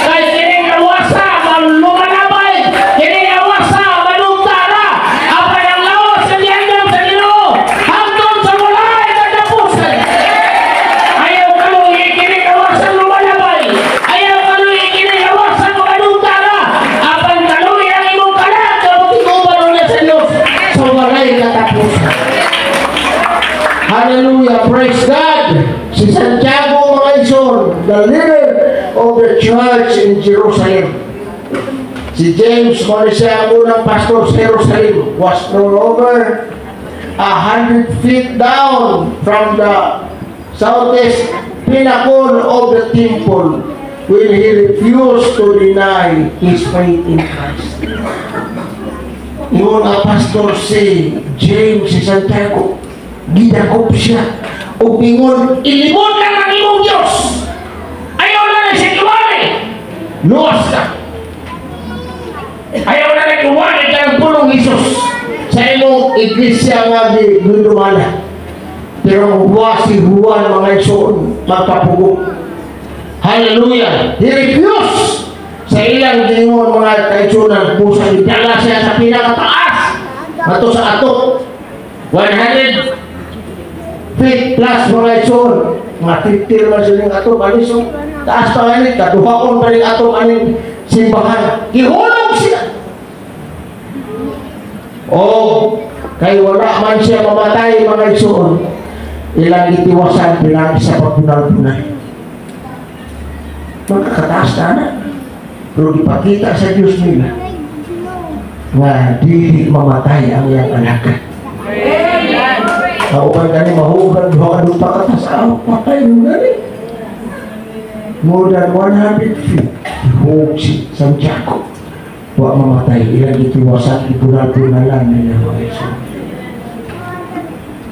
Kay kining awasa malumalabay, kining awasa manugtara, apan ang lawas sa giandam sa Ginoo hangtod sa walay katapusan. Ayaw kamo Si Santiago, mga igsoon, the leader of the church in Jerusalem. Si James, mo siya ang unang pastor sa Jerusalem, was thrown over 100 feet down from the southeast pinnacle of the temple when he refused to deny his faith in Christ. Ingon nga pastor si James, si Santiago, gidakop siya. Ug ingon, "Ilimod lang ang imong Diyos. Ayaw na lang siya iwali. Luwas ka. Ayaw na lang iwali ka ng pulong Jesus sa imong iglesia nga gidumala." Pero huwa si Juan, mga igsoon, magpapugo. Hallelujah! He refused sa ilang gingon, mga kaigsunan, busa gidala siya sa pinakataas. Ato sa atok. 100 feet plus, mga igsoon. Mga 50 naman sila yung atok. Alis, oh. Taas pa nga, kaduhaon pa rin atong aning simbahan. Gihulog siya. O, kay wala man siya mamatay, mga igsoon, ilang itiwasan pinagi sa pagbunal-bunal. Magkakataas na na. Pero ipakita sa Diyos nila nga dili mamatay ang iyang alagad. Ako pa gani mahugan duha ka dupa katas aw patay mo gani. More than 100 feet hug si Santiago. Wa mamatay, ilang gitiwasan, ibunal-bunalan nila, mga igsoon.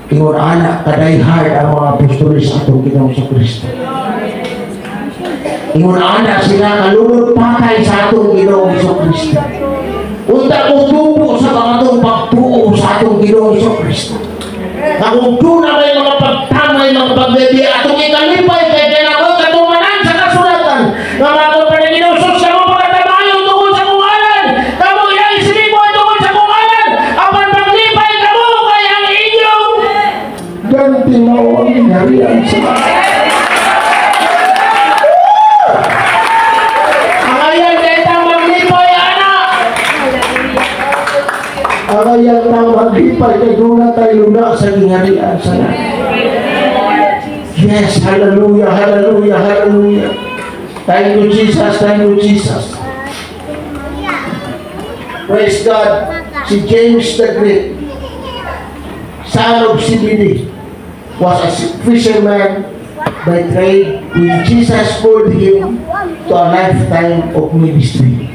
Ingon ana ka-die hard ang mga apostoles sa atong Ginoong sa Kristo. Ingon ana sila kalunod patay sa atong Ginoong Hesus Kristo. Unta kung tubo sa atong pagtuo sa atong Ginoong Hesus Kristo. Na kung doon na may mga pagtamay, mga pagbebi, atong ikalipay, kay kailangan katumanan sa kasulatan. Nga mga pa ng Ginoong Hesus, kamo pagkatamayon tungkol sa kong ngalan. Kamo iyang isinigwan tungkol sa kong ngalan. Apan paglipay kamo kay ang inyong ganti mao ang gingharian sa langit. Ang ayan kay tang maglipay, anak. Ang ayan tang maglipay kay doon na tayo luna sa gingharian sa langit. Yes, hallelujah, hallelujah, hallelujah. Thank you, Jesus. Thank you, Jesus. Praise God. Si James the Great, son of Zebedee, was a fisherman by trade when Jesus called him to a lifetime of ministry.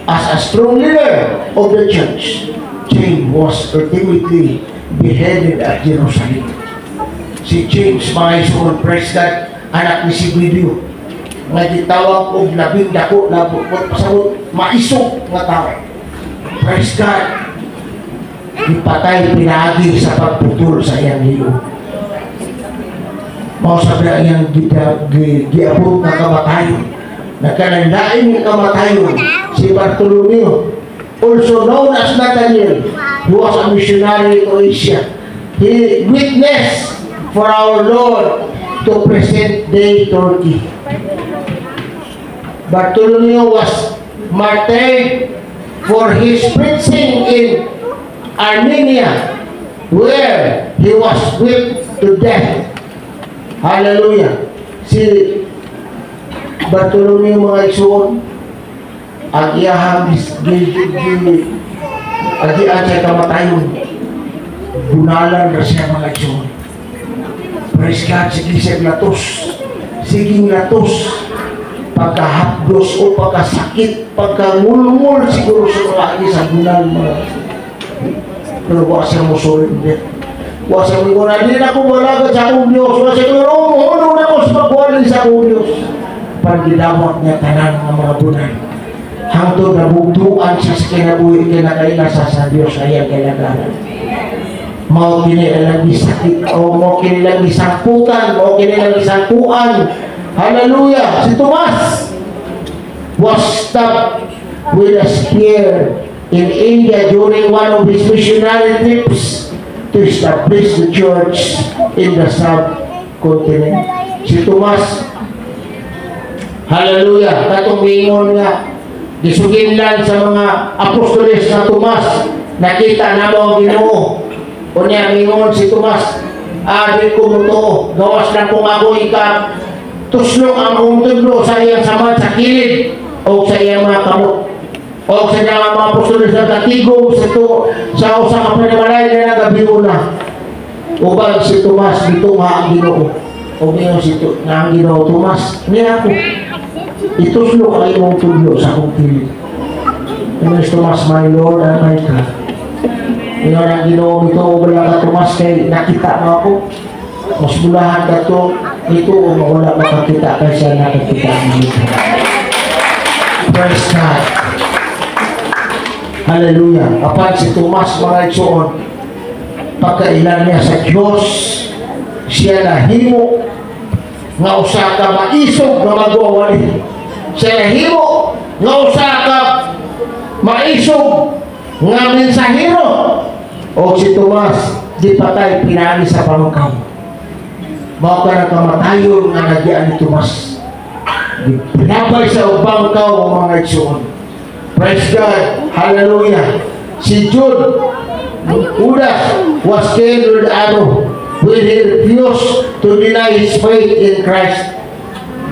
As a strong leader of the church, James was ultimately beheaded at Jerusalem. Si James, mga igsoon, praise God, anak ni Zebedeo, nga gitawag og labing dako na pasabot maisog nga tao. Praise God. Gipatay pinaagi sa pagputol sa iyang liog. Mao sa ang iyang giabot nga kamatayon. Nagkananlain nga kamatayon si Bartolomeo, also known as Nathaniel, who was a missionary to Asia. He witnessed for our Lord to present-day Turkey. Bartholomew was martyred for his preaching in Armenia, where he was whipped to death. Hallelujah. Si Bartolomeo, mga igsoon, ang iyahang agian sa kamatayon, bunalan na siya, mga igsoon. Praise God, sige siya latos. Siging latos. Pagkahapdos o pagkasakit, pagkangulngul siguro sa mga agi sa bunal mga. Pero wa siya mo surrender. Wa siya mo na, "Di na ko malagad sa akong Diyos." Wa siya mo, "Muhunong na ko sa pagwali sa akong Diyos." Pagidawat niya tanan ng mga bunal. Hangtod nabugtuan siya sa kinabuhi, kinakaila sa Diyos ay ang kailagaran. Mao kini ang gisakit o mao kini lang gisangkutan, mao kini lang gisangkuan. Hallelujah! Si Tomas was stabbed with a spear in India during one of his missionary trips to establish the church in the subcontinent. Si Tomas, hallelujah, katong mingon nga, gisuginlan sa mga apostoles na, "Tomas, nakita na mo ang Ginoo." Unya mingon si Tomas, Di ko motuo. Gawas lang kung ako ika tuslok ang akong tudlo sa iyang samad sa kilid o sa iyang mga kamot. O sa iyang mga apostoles sa katigom sa to, sa usa ka panimalay nga nagabiuna. Uban si Tomas, gitungha ang Ginoo. O ngayon si nga ang Ginoo, "Tomas, niya ako. Ituslok ang imong tudlo sa akong kilid." Ingon si Tomas, "My Lord and my God." Ingon ang Ginoo, "Mituo ba ka, Tomas, kay nakita mo ako? Mas bulahan ka to, ito o wala makakita kaysa nakakita ang ito." Praise God. Hallelujah. Apan si Tomas, mga igsoon, pagkailan niya sa Diyos, siya nahimo nga usa ka maisog nga magwawali. Siya nahimo nga usa ka maisog nga mensahero. O si Tomas, gipatay pinagi sa bangkaw. Mao ka na kamatayon nga nagyan ni Tomas. Gipinabay sa bangkaw, mga igsoon. Praise God. Hallelujah. Si Jude, Judas was killed with arrow when he refused to deny his faith in Christ.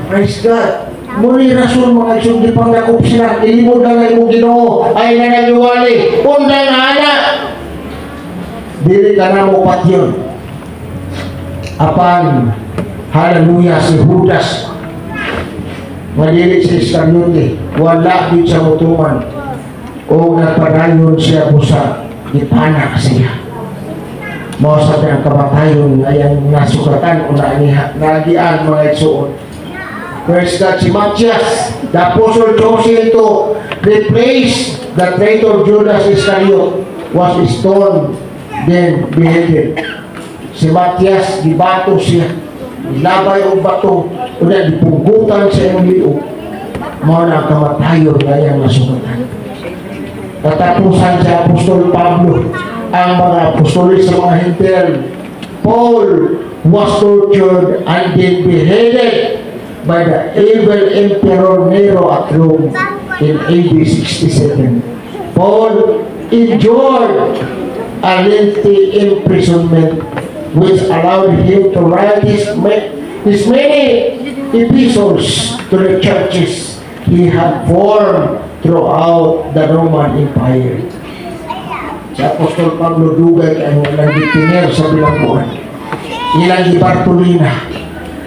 Praise God. Muni rason, mga igsoon, di pangdakop sila. Ilimod na nga imong Ginoo ay na nagiwali. Undang ana. Dili ka na mo patyon. Apan, hallelujah, si Judas nga dili si Iscariote, wala gyud sa mutuman o nagpadayon siya busa gipana siya. Mao sa ang kamatayon nga iyang nasugatan o naaniha, nagian, mga igsoon. Praise God, si Matias, the apostle chosen to replace the traitor Judas Iscariot, was stoned, then beheaded. Si Matias, gibato siya. Gilabay og bato, unya gipunggutan sa iyang liog. Mao na ang kamatayon nga iyang nasugatan. Katapusan sa Apostol Pablo, ang mga apostolis sa mga Hentil, Paul was tortured and then beheaded by the evil Emperor Nero at Rome in AD 67. Paul endured a lengthy imprisonment which allowed him to write his many epistles to the churches he had formed throughout the Roman Empire. Si Apostol Pablo, dugay ang ilang gitiner sa bilangguan. Ilang gibartolina.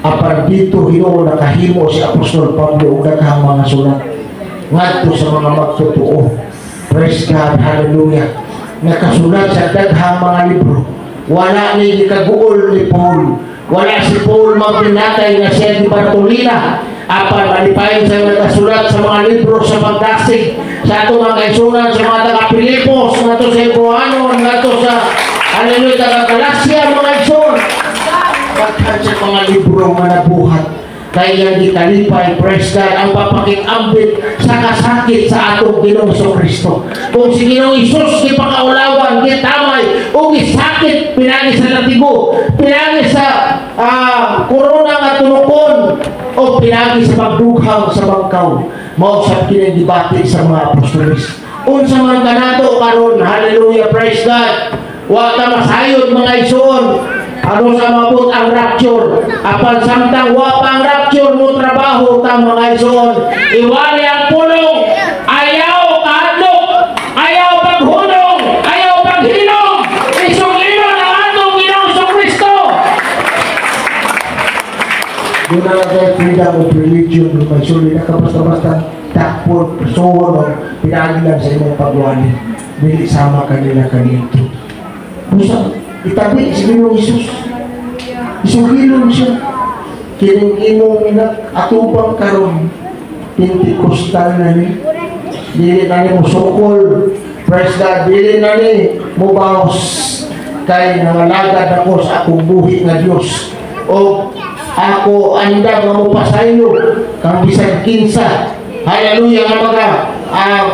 Apan dito hinuon nakahimo si Apostol Pablo og daghang mga sulat ngadto sa mga magtotoo. Praise God, hallelujah. Nakasulat sa daghang mga libro. Wala ni gikaguol ni Paul. Wala si Paul magbinatay nga siya ni Bartolina. Apan malipayon sa nakasulat sa mga libro sa pagdasig sa ato mga kaigsuonan sa mga taga Pilipos, ngadto sa Cebuano, ngadto sa, hallelujah, taga Galacia, mga igsoon. Daghan sa mga libro nga nabuhat kay iyang gikalipay, praise God, ang papakitambit sa kasakit sa atong Ginoong Kristo. Kung si Ginoong Hesus gipakaulawan, gitamay, o gisakit pinagi sa latigo, pinagi sa korona nga tunukon, o pinagi sa pagdughang sa bangkaw, mao sab kini gibati sa mga apostoles. Unsa man kanato karon, hallelujah, praise God. Wa ta masayod, mga igsoon, ano sa mabot ang rapture. Apan samtang wa pa ang rapture, mo trabaho ta, mga igsoon. Iwali ang pulong, ayaw kahadlok, ayaw paghunong, ayaw paghilom. Isugilon ang atong Ginoong Kristo. Doon na lang tayo freedom of religion, may suli na ka basta-basta takpon, persoon, o pinagi lang sa imong pagwali. Dili sama kanila kanito. Busa, itabi si Ginoong Hesus. Isugilon siya. Kining imong ina atubang karon, Pentecostal na ni. Dili na ni mo sukol. Praise God, dili na ni mo baos. Kay nangalagad ako sa akong buhi nga Dios. O ako andam nga mopasaylo kang bisan kinsa. Hallelujah, nga mga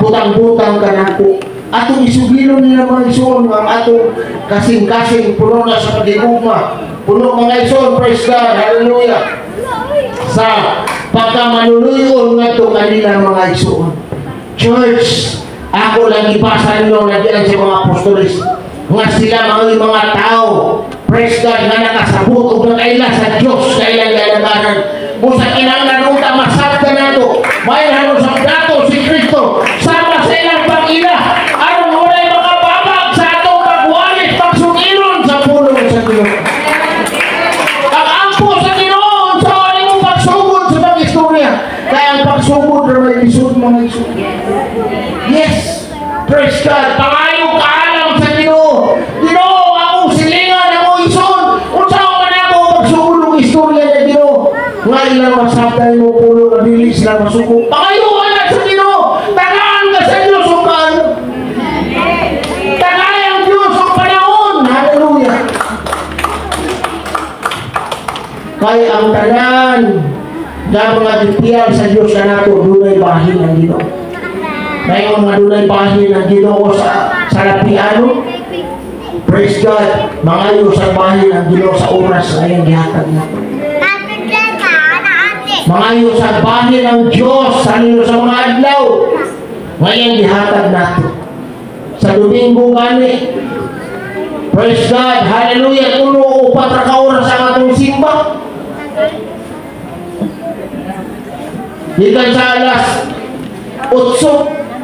butang-butang kanako. Atong isugilon nila, mga igsoon, ang atong kasing-kasing puno na sa pagigugma. Puno, mga igsoon, praise God, hallelujah. Sa pagkamanuluyon ngadto kanila, mga igsoon. Church, ako lang ipasa ninyo na diyan sa mga apostoles nga sila mga tao. Praise God, nga nakasabot og nakaila sa Dios sa ilang gialagaran. Busa kinahanglan unta masabtan nato. Mailhan usab nato si Kristo sama sa ilang pag-ila aron walay makababag sa atong pagwalis, pagsugiron sa pulong sa Ginoo. Ang ampo sa Ginoo sa imong pagsugod sa pag-istorya. Kaya ang pagsugod ra may lisod, mga igsoon. Yes. Praise God. Pangayo kaalam sa Ginoo. Ginoo, akong silingan, akong ison. Unsa man ako pagsugod og istorya sa Ginoo? Nga ilang masabtan mo pulong nga dili sila masuko. Pangayo na sa Ginoo. Tagaan ka sa Diyos og kaalam. Tagay ang Diyos og panahon. Hallelujah. Kay ang tanan nga mga gitiyal sa Diyos kanato, dunay bahin ang Ginoo. Ngayon nga dunay bahin ang Ginoo sa lapiano. Praise God. Mangayo sa bahin ang Ginoo sa oras nga iyang gihatag nato. Mangayo sa bahin ang Diyos sa nilo sa mga adlaw nga iyang gihatag nato. Sa Domingo gani. Praise God. Hallelujah. 3 o 4 ra ka oras ang atong simba. Gikan sa alas 8,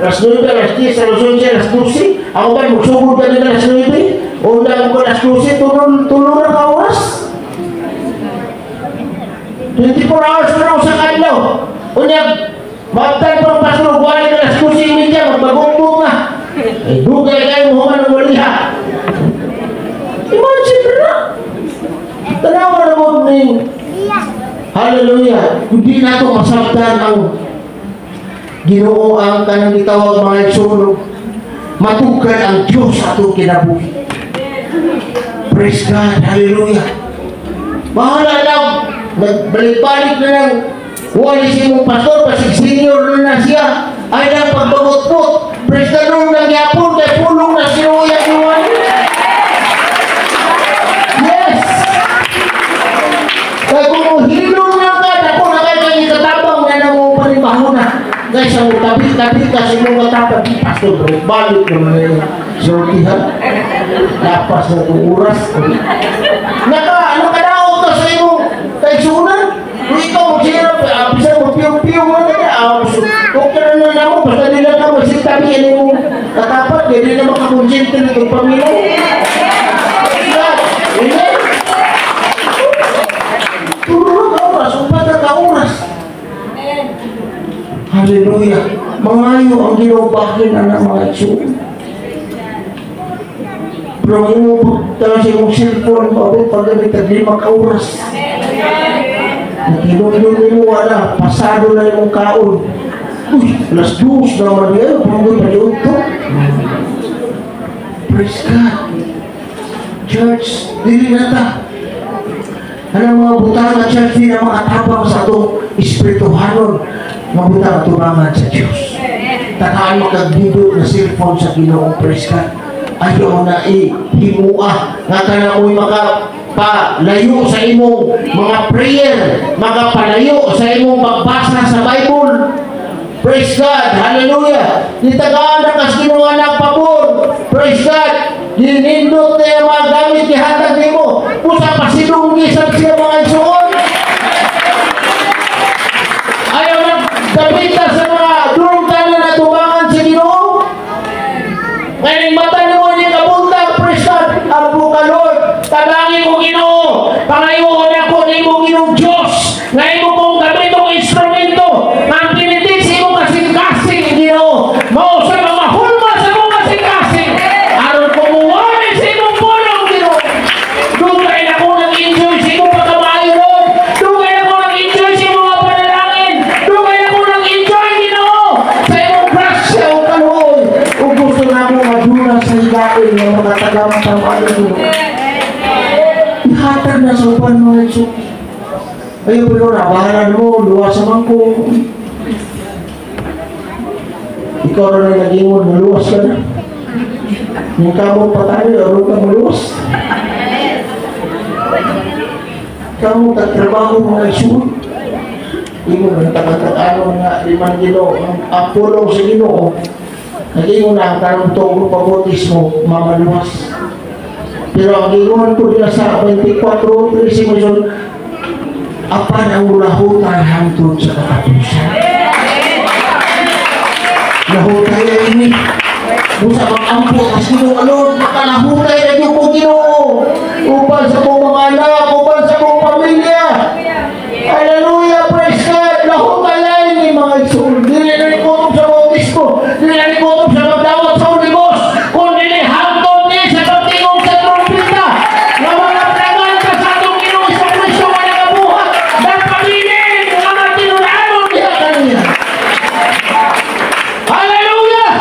alas 9, alas 10, alas 11, alas 12. Ako ba, magsugod ka nila alas 9? O na ako alas 12, tulo ra ka oras. 24 hours na sa kadlaw. Unya, magtan pang pastor, wala ka alas 12:30, magbagumbong na. Ay, dugay kayo mo human ng waliha. Imagine na. Tanawa na mo ni hallelujah. Hindi na ito masabtan ang Ginoo ang kanang gitawag, mga igsoon. Matugkad ang Diyos sa atong kinabuhi. Praise God. Hallelujah. Bahala lang. Nagbalik-balik na lang. Wali si mong pastor, basig senior na na siya. Ay lang pagbagot-bot. Praise the Lord ng yapon, kay pulong na sinuya iwan. Yes! Kaya kung hilong na ka, ako na kayo kay katabang na namo panibaho na. Kaysa mo tabi-tabi ka sa imong katapag, pastor, balik naman na yun. Sortihan. Lapas na itong oras. Nakadaot ka sa imong kaigsunan. Kung ikaw, magsirap, bisa mo piyong-piyong na kaya, okay na na mo, basta nila ka magsitabi, ano imong katapat, hindi na makakonsente na itong pamilya. Amen? 3 ka oras, 4 ka oras. Hallelujah. Mangayo ang Ginoo bahin anak, mga igsoon. Pero ang imong pagtala sa imong cellphone, paabot pag gabi, tag 5 ka oras. Naghinumdum mo, wala, pasado na imong kaon. Uy, alas 2 naman niya, panggoy pa to. Praise God. Church, dili na ta. Anong mga butang na church, di na makatabang sa atong espirituhanon, mga butang tubangan sa Diyos. Tagaan makagbidyo na cellphone sa Ginoo, praise God. Ayaw na ihimua nga kana mo'y makapalayo sa imong mga prayer, makapalayo sa imong pagbasa sa Bible. Praise God, hallelujah. Nitagaan na kas Ginoo ng pabor. Praise God. Ginindot na yung mga gamit gihatag nimo. Busa pasidunggi sa siya, mga igsoon. Ayaw nagdapita sa mga durong tanan na tubangan sa Ginoo. Ngayon mata nimo ni kabuntag, praise God. Ampo ka, Lord. Tabangi ko, Ginoo. Pangayoon ako nimo, Ginoong Diyos. Nga imo kong gamitong instrumento. Ang pinitik sa imong kasing-kasing, Ginoo. Mao sa mga hulma sa imong kasing-kasing. Aron kumuwali sa imong pulong, Ginoo. Dugay na ko nag-enjoy sa imong pagkamaayo, Lord. Dugay na ko nag-enjoy sa imong mga panalangin. Dugay na ko nag-enjoy, Ginoo, sa imong grasya o kaluoy. Ug gusto na ako madula sa higain ng mga tagamatang ano, Ginoo. Ihatag na sa uban, mga igsoon. Ayun, pero nabahalan mo, luwas sa mangko. Ikaw na lang nag-ingon, maluwas ka na. Yung kamot pa tayo, aron ka maluwas. Kamot at trabaho, mga igsoon. Ingon, ang takatag-ano nga, limang Ginoo, ang pulong sa Ginoo, nag-ingon na ang tanong to, pabutis mo, mamaluwas. Pero ang ingon ko nila sa 24:13 mo yun, apan ang lahutay hangtod sa katapusan. Lahutay ay ini. Busa mag-ampo tas Ginoo, Lord, makalahutay na gyud ko, Ginoo. Uban sa akong mga anak, uban sa akong pamilya. Hallelujah, praise God. Lahutay ay ini, mga igsoon. Dili na ni kutob sa bautismo, dili na ni kutob sa magdawat sa Holy Ghost, kundi ni hangtod ni sa pagtingog sa trumpeta. Nga mga plagan ka sa atong Ginoong Kristo nga nagabuhat, nagpabilin, nga mga tinun-anon diha kaniya. Hallelujah!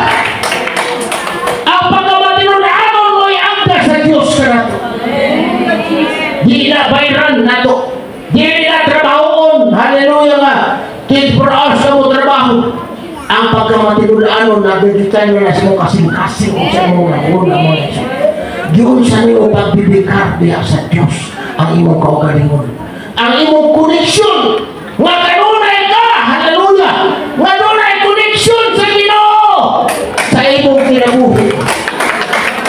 Ang pagkamatinud-anon mo ay angka sa Diyos kanato. Di na bayran nato. Di na trabahoon. Hallelujah nga. 24 hours ka mo trabaho. Ang pagkamatinud-anon na determine na sa mong kasing-kasing o sa mong nahuna mo na siya. Giunsa niyo pagbibikar diha sa Diyos ang imong kaugalingon. Ang imong koneksyon nga kanunay ka, hallelujah, nga dunay koneksyon sa Ginoo sa imong kinabuhi.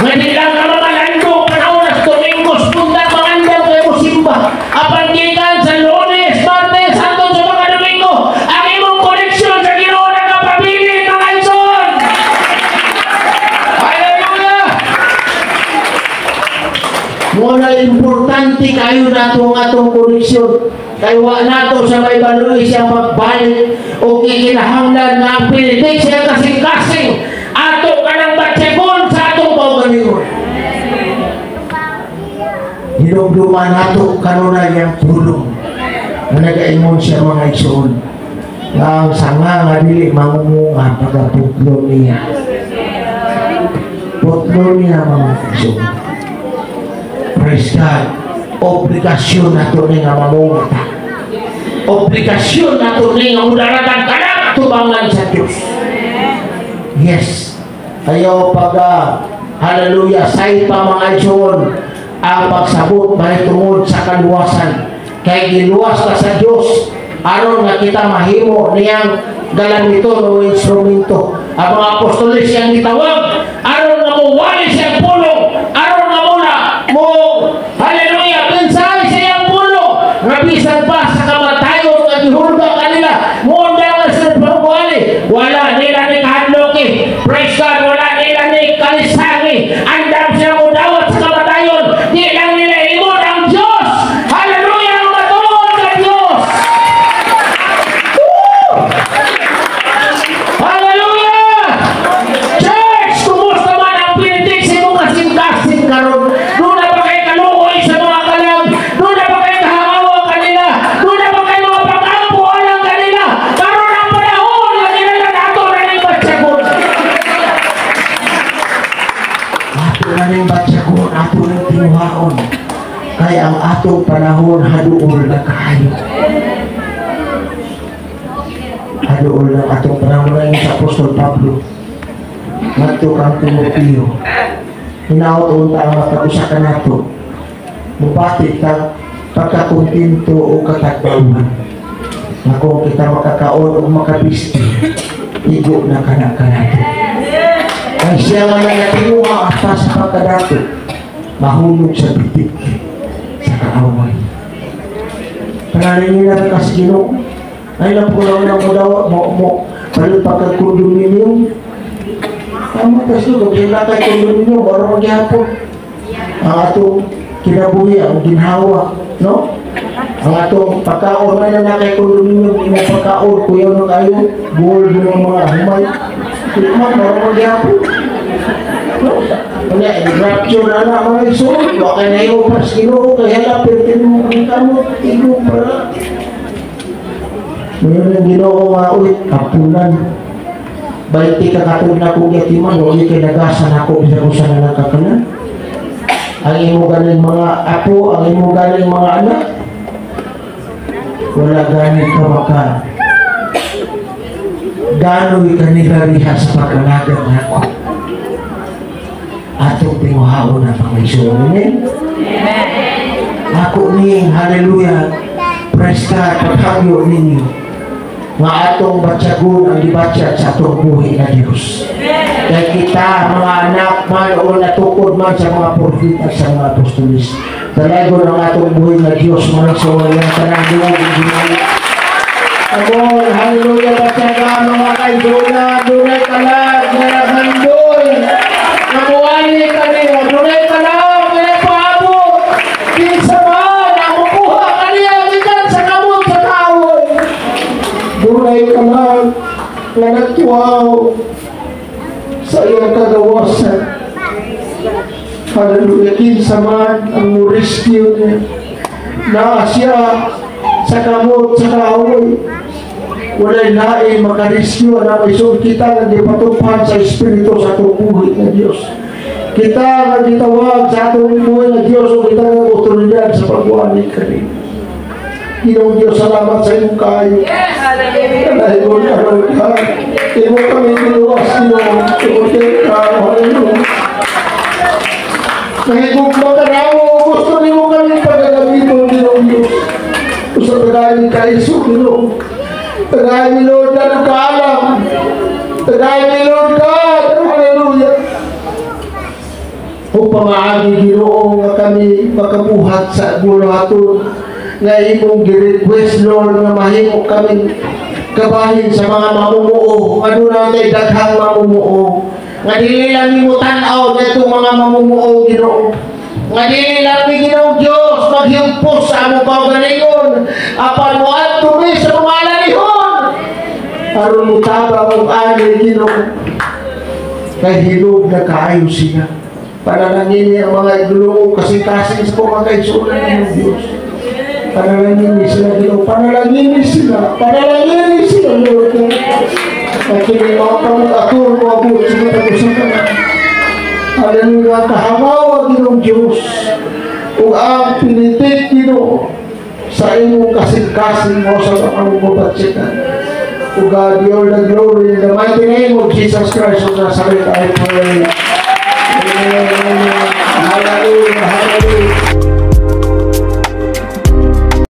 Nga di lang ka mamalandong panahon sa Domingos, punta mangandam kay mo simba. Apan gikan sa Lunes, Martes, hangtod sa mga Domingo, ang imong koneksyon sa Ginoo nagapabilin, mga igsoon. Hallelujah! Mo na importante kayo nato ang atong koneksyon. Kay wa nato sa may baluy siyang pagbalik o kikinahanglan nga ang pilitik siya kasing-kasing ato kanang batyagon sa atong kaugalingon. Hinumduman nato kanunay yang pulong na nagaingon siya, mga igsoon, nga ang sanga nga dili mangumunga, pagaputlo niya. Putlo niya, mga igsoon. Praise God. Obligasyon nato ni nga mamunga ta. Obligasyon nato ni nga mudaratang kanang tubangan sa Diyos. Yes. Ayaw pag hallelujah, say pa, mga igsoon, ang pagsabot mahitungod sa kaluwasan. Kay giluwas ka sa Diyos aron nga kita mahimo niyang galamiton o instrumento. Ang mga apostoles siyang gitawag aron nga muwali siyang pulong, aron nga muna mo, hallelujah, mensahe sa iyang pulong nga bisan pa sa kamatayon nga gihulga kanila, muundang na sila pagwali, wala nila ni kahadloki. Praise God, wala nila ni kalisangi. Andam siya mudawat sa kamatayon, di lang nila ingon ang Diyos. Hallelujah, ang matuod sa Diyos. Woo! Hallelujah! Church, kumusta man ang pinitik sa imong kasing-kasing karon? Duna ba kay kaluoy sa mga kalag? Duna ba kay kahangawa kanila? Duna ba kay mga pag-ampo alang kanila? Karon ang panahon nga kinahanglan ato na ning batyagon. Ato na ning batyagon, ato ning tinguhaon. Kaya ang atong panahon haduol na kaayo. Haduol na atong panahon na sa Apostol Pablo. Ngadto kang Timoteo. Hinaot unta ang matag usa ka nato mubati tag pagkakontento o katagbawan. Na kung kita makakaon o makabisti, igo na kana kanato. Kay siya nga nagatinguha hasta sa pagkadato, mahulog sa bitik sa kaaway. Panalangin na ka sa Ginoo. Ay lang po lang mo daw mo mo palit pagka-condominium. Tama kasi kung sila kay condominium, baro maghapon. Ang atong kinabuhi, ang ginhawa, no? Ang atong pagkaon na na kay condominium, imong pagkaon, kuyaw na kayo, gold ng mga humay. Tikman, baro maghapon. No? Kanya, rapture na na mga igsoon, wa kay nayo pas Ginoo, kay hala, pertin mo ang kamot, igo para. Ngayon ang Ginoo nga, uy, kapunan. 20 ka katong na kong yatiman, wa kay nagasa na ako, bisan usa na lang kakanan. Ang imo galing mga apo, ang imo galing mga anak, wala ganit ka maka gano'y kanila riha sa pag-alagad nako. Atong tinguhaon ang Panginoon. Amen? Ako ning, hallelujah, praise God, paghangyo ninyo. Nga atong batyagon ang gibatyag sa atong buhi na Diyos. Kaya kita, mga anak man o natukod man sa mga propeta, sa mga apostolis, dalaygon ang atong buhi na Diyos mga sa walang tanang duog ang ginoo. Amon, hallelujah, batyaga mga kaigsuonan, dunay kalag nga naghandoy, nga muwali kaniya, dunay kalag nga nagpaabot, kinsa man ang mukuha kaniya gikan sa kamot sa kaaway. Dunay kalag nga nagtuwaw sa iyang kagawasan. Hallelujah, kinsa man ang mo-rescue niya, naa siya sa kamot sa kaaway. Walay lain makarescue na may kita nga gipatupad sa Espiritu sa atong buhi nga Diyos. Kita nga gitawag sa atong buhi nga Diyos o kita nga otoridad sa pagwali kani. Ginoong Diyos, salamat sa imong kaayo. Hallelujah. Dahil ka, Lord God. Imo kami giluwas, Ginoo. Imo ka, hallelujah. Nahigugma ka namo, gusto nimo kami pagagamiton, Ginoong Diyos. Usa tagay ka Isu, Ginoo. Tagay ni Lord God og kaalam. Tagay ni Lord God. Hallelujah. O pamaagi, Ginoo, nga kami makabuhat sa buluhaton nga imong gi-request, Lord, nga mahimo kami kabahin sa mga mamumuo. Ano na kay daghang mamumuo nga dili lang nimo tan-aw nga itong mga mamumuo, Ginoo, nga dili lang mi, Ginoong Diyos, maghimpos sa among kaugalingon, apan moadto mi sa mga alanihon aron mutabang og ani, Ginoo, kay hilog na kaayo sila. Panalangin ang mga igluo kasing-kasing sa mga kaigsuonan ng Diyos. Panalangin sila, Ginoo. Panalangin sila. Panalangin sila, Lord. At kini mga pamag-atur mo abot sa katapusan ka na. Hallelujah. Kahangawa, Ginoong Diyos. Ug ang pinitik, Ginoo, sa imong kasing-kasing mo sa mga mabatsyagan. O God, be all the glory in the mighty name of Jesus Christ of Nazareth, I pray. Amen. Hallelujah. Hallelujah.